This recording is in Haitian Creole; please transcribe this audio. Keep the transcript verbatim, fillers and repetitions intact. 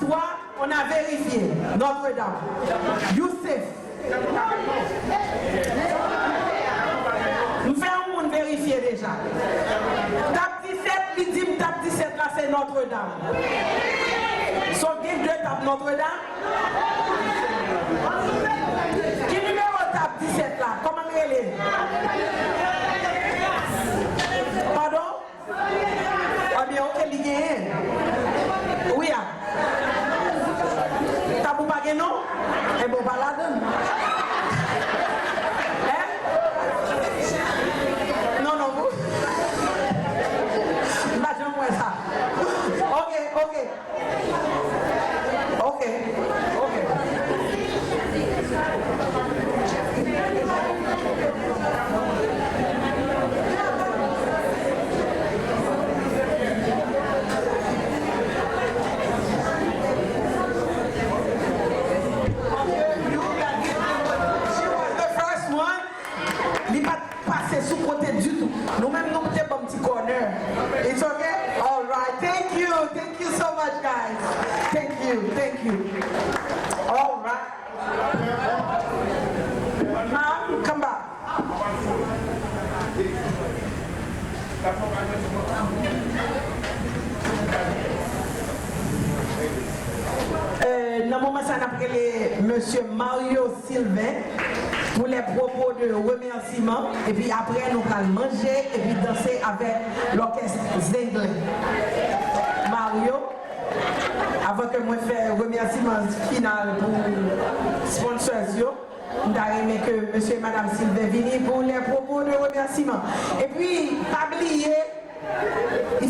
Swa on a verifye Notre Dame. You safe. M fè yon moun verifye deja. Tab disèt, li di m tab disèt la se Notre Dame. So gen de tab Notre Dame? Ki nimewo tab disèt la? Kòman l rele? Padon? Ebyen, oke, li genyen. Wi a. Tab ou pa gen non? Enben, w pa ladann. Hein? Non, non, ou. M pa janm wè sa. Oke, oke. Oke, oke. She was the first one. Li pa t pase sou kote ditou. Nou menm nou te ban m ti corner. It's okay? All right. Thank you. Thank you so much, guys. Thank you. Thank you. All right. Ma'am, come back. Euh, nan moman sa n ap rele Mesye Mario Sylvain pou les propos de remerciement, epi apre nou pral manje epi danse avèk lòkès Zenglen. Mario, avan ke mwen fè remèsiman final pou sponsors yo, m ta renmen ke Mesye e Madam Sylvain vini pou les propos de remerciement. Epi pa bliye, if